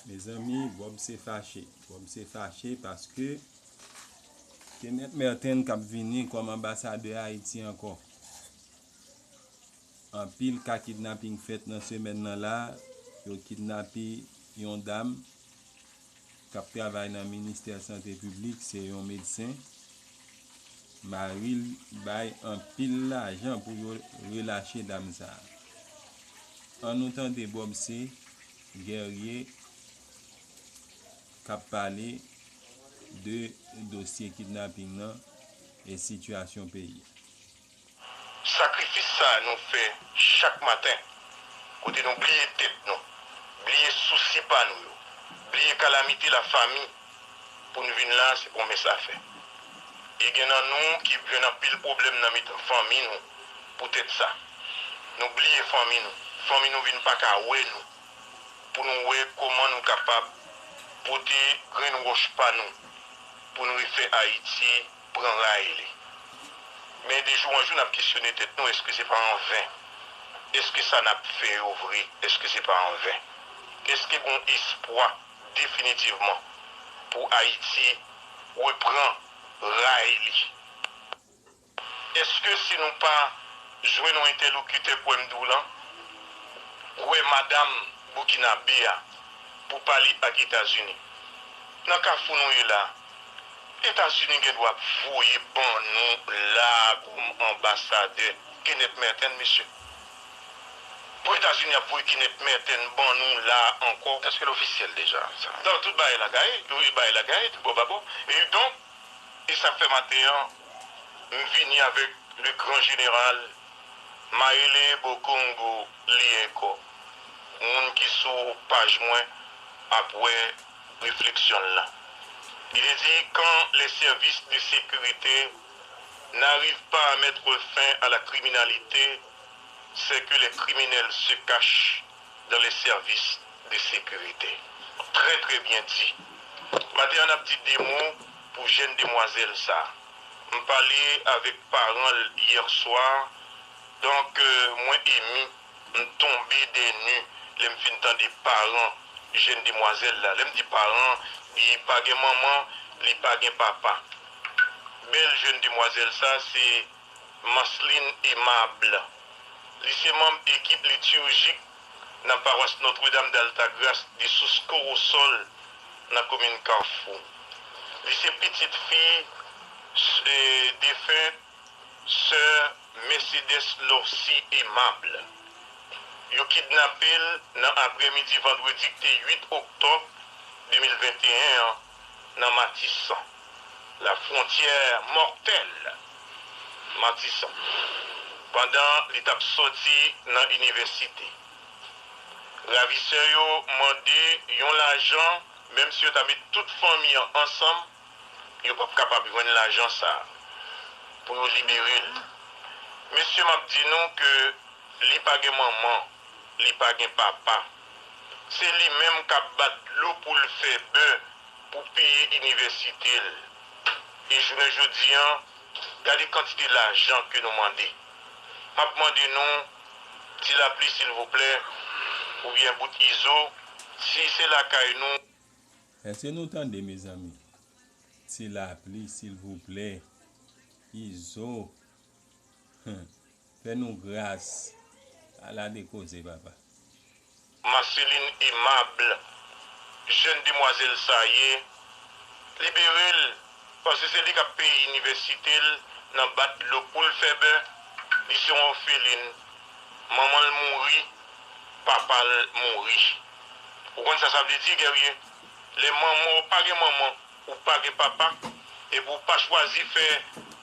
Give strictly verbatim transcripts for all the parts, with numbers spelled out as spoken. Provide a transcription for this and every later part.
Mezanmi, Bob se fache. Bob se fache paske Kenneth Merten k ap vini kòm anbasadè Ayiti ankò. Anpil ka kidnaping fèt nan semèn nan la. Yo kidnape yon dam k ap travay nan ministè sante piblik, se yon medsen. Mari l bay anpil lajan pou yo relache dam sa a. An nou tande Bob se Guerrier k ap pale de dosye kidnaping nan e sitiyasyon peyi a. Sakrifis sa a nou fè chak maten, kote nou bliye tèt nou, bliye sousi pa nou yo, bliye kalamite lafanmi pou n vin la, se pwomès afè. E gen nan nou ki jwenn anpil pwoblèm nan mitan fanmi nou poutèt sa. Nou bliye fanmi nou, fanmi nou vin pa ka wè nou, pou nou wè kòman nou kapab pote grenn wòch pa nou pou n refè Ayiti pran ray li. Men de jou an jou n ap kesyone tèt nou, èske se pa anven? Èske sa n ap fè yo vre, èske se pa anven? Èske gon espwa definitivman pou Ayiti repran ray li? Èske si nou pa jwenn yon entèlokitè kwè m di w lan, kwè madanm Boukinabe a pou pale ak Etazini? Nan kafou nou ye la, Etazini gen dwa ap voye ban nou la kòm anbasadè Kenneth Merten, mesye. Pou Etazini ap voye Kenneth Merten ban nou la ankò. Èske l ofisyèl deja, sa? Donk, tout bagay la gaye, tout bagay la gaye, tout bò pa bò. E donk, e sa k fè maten an, m vini avèk le gran jeneral Maele Bokongo Lienko, moun ki sou paj mwen ap wè refleksyon l lan. Il est dit, quand les services de sécurité n'arrivent pas à mettre fin à la criminalité, c'est que les criminels se cachent dans les services de sécurité. Très, très bien dit. Maten an, n ap di de mo pou jèn demwazèl sa. M pale avèk paran l yè swa, donk, euh, mwen emi, m tonbe dèni lè m fin tande paran jèn demwazèl la. Lè m di paran, li pa gen manman, li pa gen papa. Bèl jèn demwazèl sa, se Marceline Aimable. Li se manm ekip litirjik nan pawas Notre-Dame d'Altagrace de Souscourosol nan komin Kafou. Li se pitit fi s- e, defen sè Mercedes Lorcy Aimable. Yo kidnape l nan aprèmidi vandredi k te uit oktòb de mil venteyen an nan Matisan, la frontière mortelle, Matisan, pandan li t ap sòti nan inivèsite. Ravisè yo mande yon lajan, menm si yo ta met tout fanmi an ansanm, yo p ap kapab jwenn lajan sa a pou yo libere l. Mesye, m ap di nou ke li pa gen manman, li pa gen papa. Se li menm k ap bat dlo pou l fè bè pou peye inivèsite l. E jounen jodi an, gade kantite lajan ke nou mande. M ap mande nou, Ti Lapli silvouplè, oubyen bout Izo, si se lakay nou. Èske nou tande, mezanmi? Ti Lapli silvouplè, Izo. Fè nou gras. Ala de koze, papa. Marceline Aimable, jèn demwazèl sa ye, libere l, paske se li k ap peye inivèsite l nan bat dlo pou l fè bè. Li se yon òfelin. Manman l mouri, papa l mouri. Ou konn sa sa vle di, Guerrier? Lè manman w pa gen manman, ou pa gen papa, epi w pa chwazi fè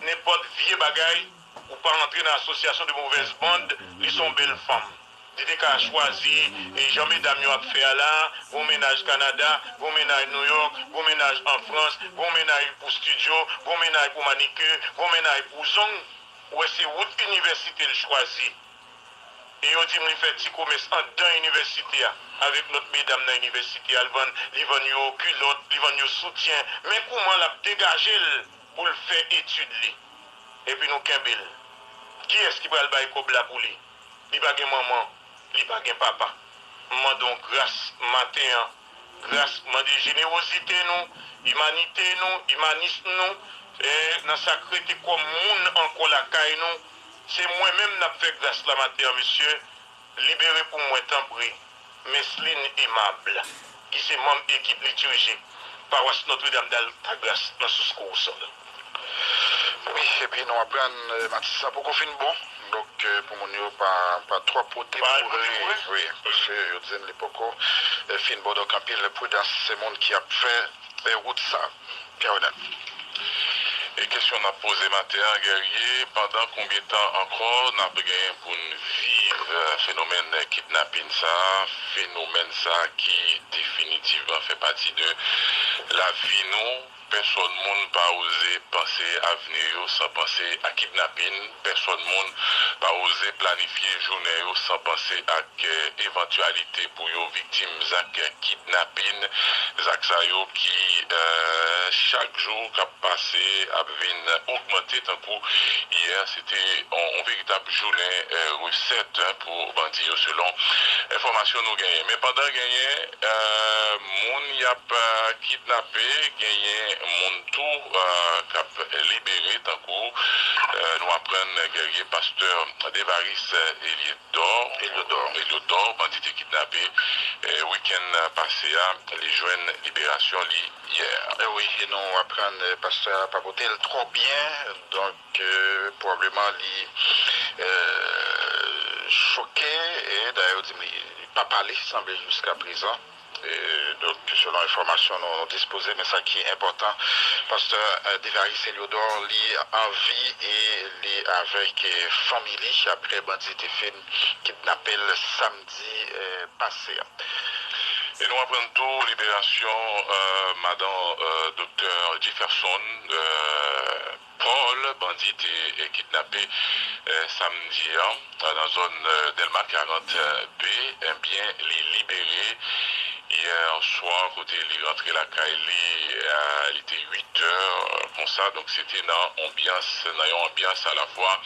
nenpòt vye bagay, ou pa rantre nan asosyasyon de movèz band, li se yon bèl fanm. Li te ka chwazi, e jan medam yo ap fè a la, gon mennaj Kanada, gon mennaj Nouyòk, gon mennaj an Frans, gon mennaj pou stidyo, gon mennaj pou manikè, gon mennaj pou zong. Ou wè, se wout inivèsite l chwazi. E yo di m li fè ti komès anndan inivèsite a avèk lòt medam nan inivèsite a. Li vann, li vann yo kilòt, li vann yo soutyen. Men kouman l ap degaje l pou l fè etid li. Epi nou kenbe l. Kiyès ki pral bay kòb la pou li? Li pa gen manman, li pa gen papa. M mande w gras maten an, Gras, mande jenewozite nou, imanite nou, imanism nou, e nan sa k rete kòm moun ankò lakay nou. Se mwen menm n ap fè gras la maten an, mesye. Libere pou mwen, tanpri, Meslin Aimable, ki se manm ekip litirjik pawas Notre-Dame d'Altagrace nan Sous Kowosòl. Wi, epi nou aprann, eh, matis la poko fin bon. Donk, eh, pou moun yo pa, pa twò pote boure. Wi, paske yo di n li poko, eh, fin bon. Donk, anpil pridans se moun ki ap fè, eh, wout sa. Pierre Renel. E kesyon n ap poze maten an, Guerrier, pandan konbyen tan ankò n ap gen pou n viv, eh, fenomèn kidnapin sa a, fenomèn sa a ki definitivman fè pati de lavi nou? Pèsòn moun pa oze panse avni yo san panse a kidnapin. Pèsòn moun pa oze planifye jounen yo san panse ak, eh, evantyalite pou yo viktim zak kidnapin. Zak sa yo ki, eh, chak jou k ap pase ap vin ogmante. Tankou yè, se te yon, yon veritab jounen, eh, resèt, eh, pou bandi yo, selon enfòmasyon nou genyen. Men pandan genyen, eh, moun y ap, eh, kidnape, genyen moun tou, eh, k ap libere, tankou, eh, nou aprann, eh, Guerrier, pastè Devaris, eh, Eliodor, Eliodor. Eliodor, bandi te kidnape, eh, wikenn pase a, li jwenn liberasyon li yè. Eh wi, e nou aprann, eh, pastè a pa pote l twò byen, donk, eh, pwobableman li, eh, choke, e dayè yo di m li pa pale, sanble jiska prezan. E, donk, selon enfòmasyon nou, nou dispoze, men sa ki enpòtan, pastè, eh, Devaris Eliodor, li an vi e li avèk, eh, fanmi li, apre bandi te fin kidnape l samdi, eh, pase a. E nou aprann tou liberasyon, eh, madan, eh, doktè Jefferson, eh, Paul, bandi te, eh, kidnape, eh, samdi an, eh, nan zòn, eh, Dèlma karant B. Ebyen, li libere yè swa kote li rantre lakay li, eh, li te uit è, eh, konsa. Donk, se te nan anbyans, nan yon anbyans alafwa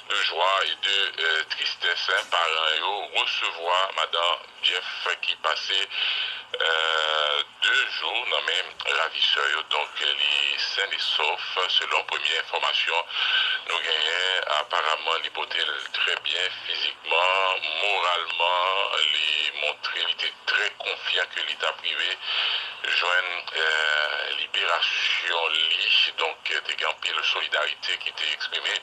de jwa e de, eh, tristès, en. Paran yo resevwa madan Jeff ki pase, eh, de jou nan men ravisè yo. Donk, li sen e sòf, selon premye enfòmasyon nou genyen. Aparaman, li pote l trè byen fizikman, moralman, li montre li te trè konfyan ke li t ap rive jwenn, eh, liberasyon li. Donk, te gen anpil solidarite ki te eksprime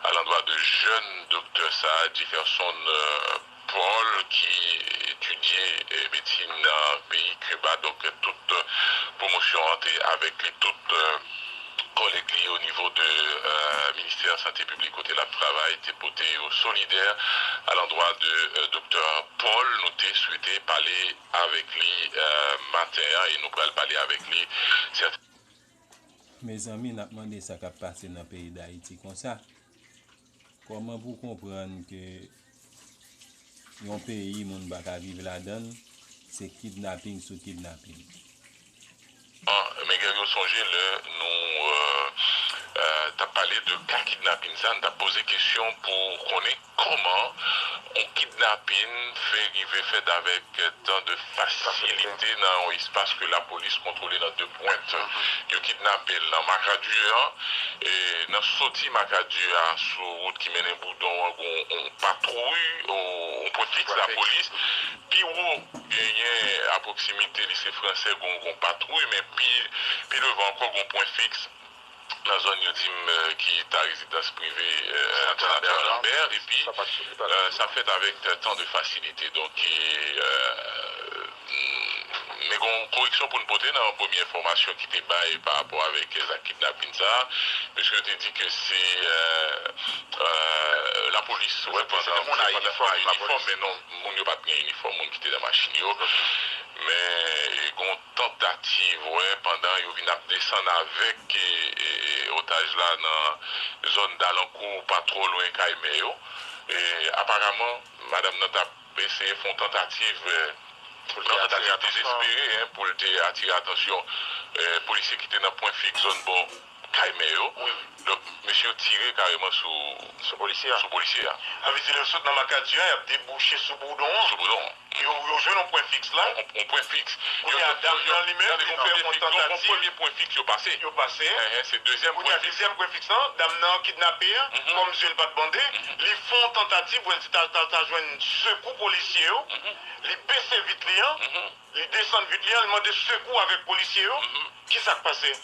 alandwa de jèn doktè sa a, Jefferson, eh, Paul, ki etidye, eh, medsin nan peyi Kiba. Donk, tout, eh, pwomosyon an te avèk li, tout, eh, kòlèg li o nivo de, eh, ministè sante piblik kote l ap travay te pote yo solidè alandwa de, eh, doktè Paul. Nou te swete pale avèk li, eh, maten an e nou pral pale avèk li sèten. Mezanmi, n ap mande sa k ap pase nan peyi Dayiti konsa. Kòman pou w konprann ke yon peyi moun pa ka viv ladan l, se kidnaping sou kidnaping? Ah, men Guerrier, w sonje lè nou, eh, eh, t ap pale de ka kidnaping sa, n t ap poze kesyon pou konnen kòman yon kidnaping fè rive fèt avèk tan de fasilite nan yon espas ke lapolis kontwole nan de pwent. Yo kidnape l nan Makadi an, e nan soti Makadi a sou wout ki mennen Boudon an, gon yon patwouy, yon pwen fiks lapolis. Pi wo, genyen a pwoksimite lise fransè, gon, gon patwouy, men pi, pi devan ankò, gon pwen fiks nan zòn yo di m, eh, ki ta rezidans prive, eh, Senatè Lambert, epi, eh, sa fèt avèk tan de fasilite. Donk, eh, men gon koreksyon pou n pote nan premye enfòmasyon ki te bay pa rapò avèk zak kidnaping sa, mesye yo te di ke se, eh, eh, lapolis, wè, pandan, pandan, inifòm, men non, moun yo pa t gen inifòm, moun ki te nan machin yo. Men, e, gon tantativ, wè, pandan yo vin ap desann avèk, e, e, e, otaj la nan zòn Dalankou, pa twò lwen kay mè yo. E, aparaman, madanm nan t ap eseye fè yon tantativ, e, yon tantativ dezespere, en, pou l te atire atansyon, e, polisye ki te nan pwen fiks zòn bò kay mè yo. Donk, mesye yo tire kareman sou, sou polisye a. Sou polisye a. Sa vle di, lè yo sot nan Makadi a, y ap debouche sou Boudon an. Sou Boudon an. Yo, yo jwenn yon pwen fiks la. Yon, yon pwen fiks. Kounye a, dam nan li menm, li fè yon tantativ. Yon premye pwen fiks yo pase. Yo pase. Ehe, se dezyèm pwen fiks. Kounye a, dezyèm pwen fiks lan, dam nan kidnape a, kòm zye l pa t bande, li fè yon tantativ pou l ta, ta, ta jwenn sekou polisye yo. Li bese vit li an, li desann vit li an, li mande sekou avèk polisye yo. Ki sa k pase?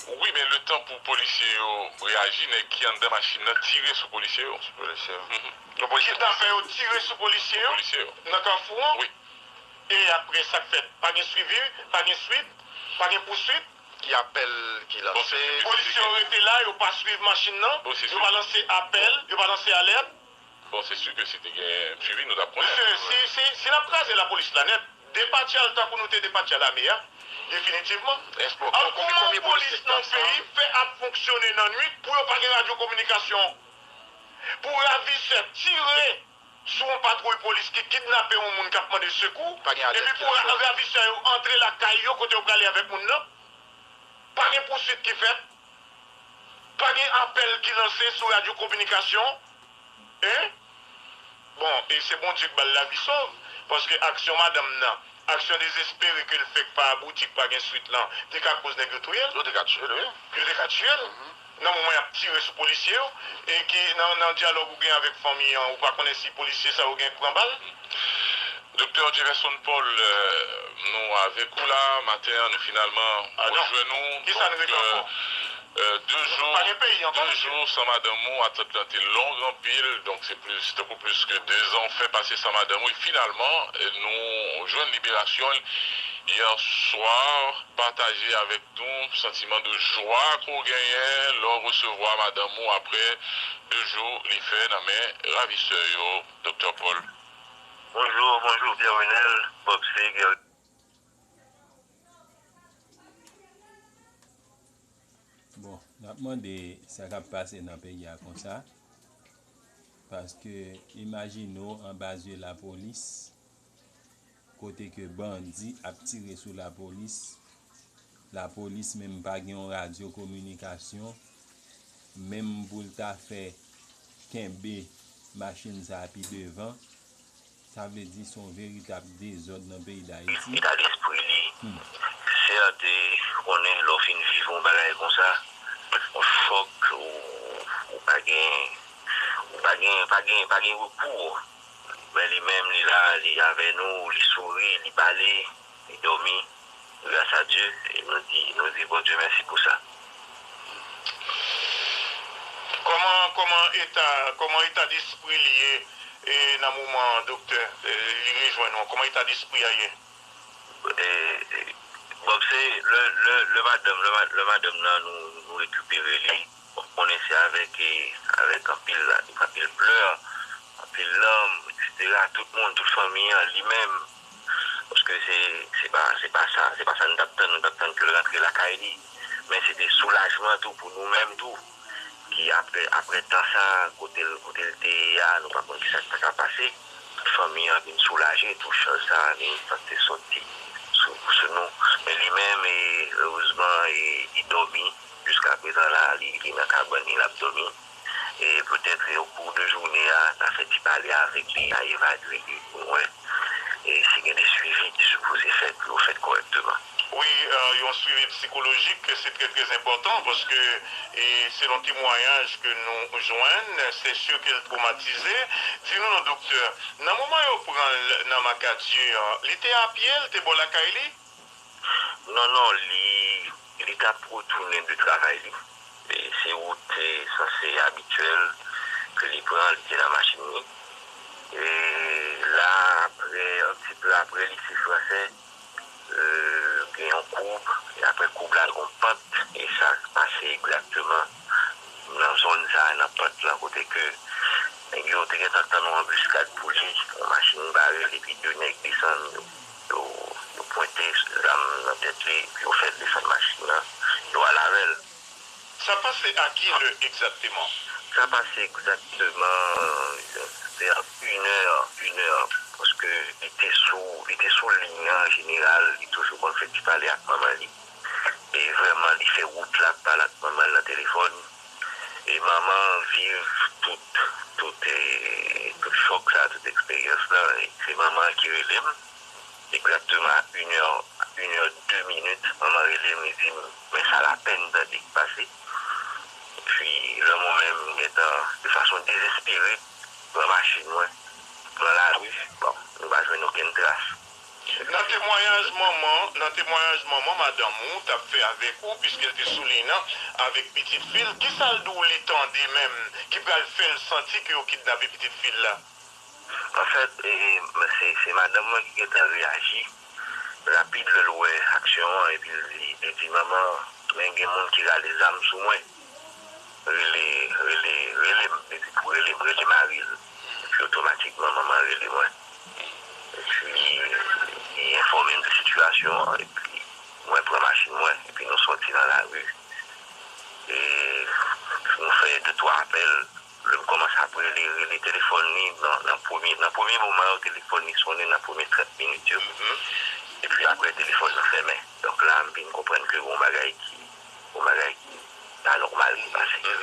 Wi, men letan pou polisye yo reyaji, nèg ki anndan machin nan tire sou polisye yo. Sou polisye yo. Kidnapè yo tire sou polisye yo nan kafou an. Wi. E apre, sa k fèt? Pa gen swivi, pa gen swit, pa gen pouswit. Ki apèl ki lanse? Polisye yo rete la, yo pa swiv machin nan, yo pa lanse apèl, yo pa lanse alèt. Bon, se si ke si te gen swivi, nou t ap konnen. Mesye, si, si, si n ap kraze lapolis la nèt, depatcha l tankou nou te depatcha lame a, definitivman. Al kòman yon polis nan yon peyi fè ap fonksyone nan nwit pou yo pa gen radyo kominikasyon? Pou ravisè tire sou yon patwouy polis ki kidnape yon moun k ap mande sekou, epi pou ra-, ravisè yo antre lakay yo kote yo prale avèk moun nan, pa gen pouswit ki fèt, pa gen apèl ki lanse sou radyo kominikasyon, en? Bon, e se Bondye k ba l lavi sòv, paske aksyon madanm nan, aksyon dezespere ke l fè k pa abouti, k pa gen swit lan, te ka koz nèg yo touye l. Yo te ka tiye l, wi. Yo te ka tiye l. Nan moman y ap tire sou polisye yo, e ki nan, nan dyalòg ou gen avèk fanmi an, ou pa konnen si polisye sa yo gen pran bal? Doktè Jefferson Paul, euh, nou avèk ou la, maten an, nou finalman rejwenn ou. Kisa n regle ankò? Euh, de jou, de jou san madanm ou, atant lan te long anpil, donk se plis, tankou plis ke de zan w fè pase san madanm ou, e finalman, euh, nou jwenn liberasyon l yè swa. Pataje avèk nou santiman de jwa ke w genyen lè w resevwa madanm ou apre de jou li fè nan men ravisè yo, Doktè Paul. Bonjou, bonjou, Pierre Renel, Bob Seger. Bon, n ap mande sa k ap pase nan peyi a konsa, paske imajine w anba zye lapolis, kote ke bandi ap tire sou lapolis, lapolis menm pa gen yon radyo kominikasyon, menm pou l ta fè kenbe machin sa a pi devan, sa vle di se yon veritab dezòd nan peyi Dayiti. Eta despri li, sète, konnen lè w fin viv yon bagay konsa, yon chòk, ou, ou pa gen, ou pa gen, pa gen, pa gen rekou. Men li menm, li la, li avè nou, li souri, li pale, li dòmi. Gras a Dye, e nou di, nou di Bondye mèsi pou sa. Kòman, kòman eta, kòman eta despri li ye, e, nan moman an, doktè, e, li rejwenn ou? Kòman eta despri a ye? E, e, bon, se lè, lè, lè madanm, lè ma-, lè madanm nan, nou, nou rekipere li. Bon, konnen se avèk, e, avèk anpil, anpil plè, anpil lanm, etsetera. Tout moun, tout fanmi an, li menm, paske se, se pa, se pa sa, se pa sa nou t ap tann, nou t ap tann ke l rantre lakay li. Men se te soulajman tou pou nou menm tou, ki apre, apre tan sa, kote l, kote l te ye a, nou pa konn kisa k ta ka pase. Tout fanmi an vin soulaje tou, chaj sa a vin sanse soti sou, sou nou. Men li menm, e, erezman, e, li dòmi. Jiska prezan la, li, li nan kabann li, l ap dòmi. E petèt, e, o kou de jounen a, n a fè ti pale avèk li, n a evalye li pou n wè, e, si gen de swivi ki sipoze fèt pou yo fèt kòrèkteman. Wi, e, yon swivi sikolojik, se trè, trè enpòtan, paske, e, selon temwayaj ke nou jwenn, se si ke l twomatize. Di nou non, doktè, nan moman yo pran l nan Makadye an, li te apye, l te bò lakay li? Non, non, li, li t ap retounen de travay li. E se wout, e, sanse abityèl ke li pran, li te nan machin li. E la, apre, yon ti pe apre lise fransè, e, gen yon koub, e apre koub la, gen yon pant, e sa pase egzakteman nan zòn sa a, nan pant lan, kote ke nèg yo te gentan tann yon anbiskad pou li, yon machin bare l, epi de nèg desann, yo, yo, yo pwente zam nan tèt li, epi yo fè l desann machin nan, yo al avè l. Sa pase a ki lè egzakteman? Sa pase egzakteman, vè inè, inè, paske li te sou, li te sou liy nan, an jeneral, li toujou konn fè ti pale ak manman li. E vrèman, Li fè wout la, ap pale ak manman l nan telefòn. E manman an viv tout, tout, e, tout chòk sa, tout eksperyans lan. E se manman an ki rele m. Egzakteman a inè, inè de minit, manman rele m, li di m, "Men sa lapèn tande ki pase." Epi, lè mwen menm, m gentan, de fason dezespere, pran machin mwen, pran lari, bon, nou pa jwenn okenn tras. Nan temwayaj manman, nan temwayaj manman madanm ou t ap fè avèk ou, piske l te sou liy nan, avèk pitit fi l, kisa l di w li tande menm ki pral fè l santi ke yo kidnape pitit fi l la? Anfèt, e, se, se madanm mwen ki gentan reyaji rapid lè l wè aksyon an, epi li, li di, "Manman, men gen moun ki rale zam sou mwen. Rele, rele, rele m." Li di pou rele m, rele mari l. Epi otomatikman, manman rele mwen. Epi, li enfòme m de sitiyasyon an, epi mwen pran machin mwen, epi nou sòti nan lari. E nou fè de twa apèl. Lè m kòmanse ap rele, rele telefòn li, nan, nan premye, nan premye moman yo, telefòn li sonnen nan premye trant minit yo. Epi apre, telefòn nan fèmen. Donk la, m vin konprann ke gon bagay ki, gon bagay ki pa nòmal ki pase.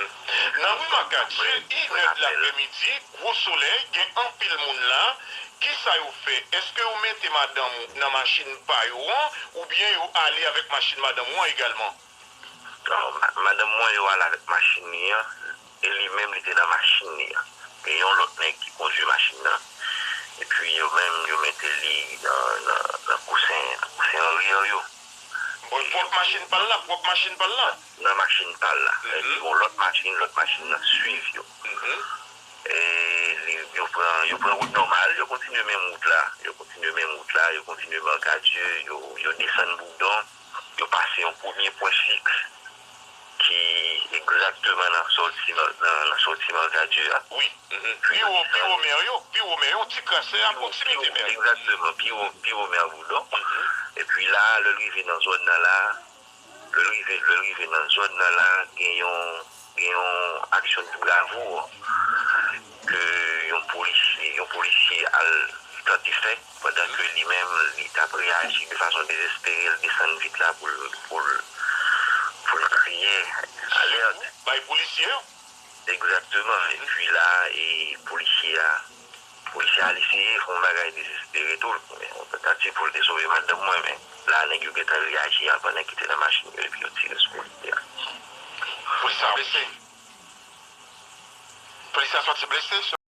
Nan ri Makadye, inè de lapremidi, gwo solèy, gen anpil moun la. Kisa yo fè? Èske yo mete madanm ou nan machin pa yo an, oubyen yo ale avèk machin madanm ou an egalman? Non, ma-, madanm mwen, yo al avèk machin li an, e li menm, li te nan machin li an. Gen yon lòt nèg ki kondui machin nan, epi yo menm, yo mete li nan, nan, nan kousen, nan kousen aryè yo. Bon, pwòp machin pa l la, pwòp machin pa l la? Nan machin pa l la. Epi yon lòt machin, lòt machin nan swiv yo. E li, yo pran, yo pran wout nòmal, yo kontinye menm wout la, yo kontinye menm wout la, yo kontinye Makadye, yo, yo desann Boudon, yo pase yon premye pwen fiks ki egzakteman nan sòti, nan, nan sòti Makadye a. Wi. Pi wo, pi wo mè yo, pi wo mè yo, ti kras, se a pwoksimite mè yo. Egzakteman, pi wo, pi wo mè Boudon. Epi la, lè l rive nan zòn nan la, Lè l rive, lè l rive nan zòn nan la, gen yon, gen yon aksyon de bravou ke yon polisye, yon polisye al tante fè, pandan ke li menm, li t ap reyaji de fason dezespere, l desann vit la pou l, pou l, pou l kriye alèt. Bay polisye yo? Egzakteman. Epi la, e polisye a, polisye a, li eseye fè yon bagay dezespere tou, yon tantativ pou l te sove madanm mwen, men la, nèg yo gentan reyaji an pandan ki te nan machin yo, epi yo tire sou polisye a. Polisye a blese? Polisye a sòti blese?